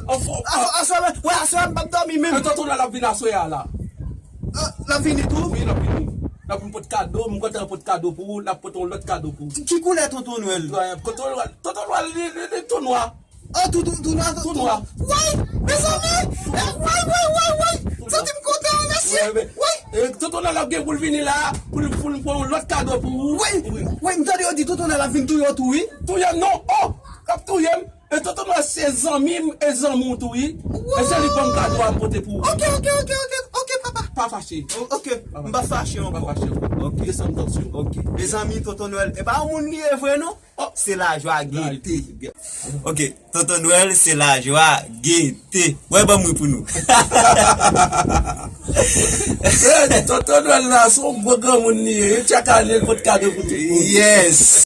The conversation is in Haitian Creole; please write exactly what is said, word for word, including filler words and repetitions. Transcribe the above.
Anfòm. Aswè, wè, aswè, m p ap dòmi menm. Tonton Nwèl ap vin aswè a la. L ap vini tou? Wi, l ap vini. L ap vin pot kado, m kontan pot kado pou ou, l ap pote yon lòt kado pou ou. Ki koulè Tonton Nwèl? Tonton Nwèl, Tonton Nwèl, li, li, li tou nwa. Oh, tou, tou, tou nwa, tou nwa. Woy, mezanmi! Woy, woy, woy, woy! Santi m kontan, mèsi! Woy! Tonton Nwèl ap gen pou l vini la, pou l, pou l pran yon lòt kado pou ou. Woy, woy, m tande yo di Tonton Nwèl ap vin touye w tou, wi. Touye m non, oh! L ap touye m. E Tonton Nwèl se zanmi m, e zanmi w tou, wi. E se li k ban m kado a m pote pou ou. Ok, ok, ok, ok, ok, papa. Pa fache. Ok, m pa fache ankò. Pa fache ankò. Ok. Desann tansyon. Ok. Mezanmi, Tonton Nwèl, e pa yon moun li ye vre, non. Se lajwa, gete. Ok, Tonton Nwèl, se lajwa, gete. Wè, ban m ri pou nou. Tonton Nwèl la, se yon gwo granmoun li ye. Chak ane, l pot kado pou tout moun. Yes.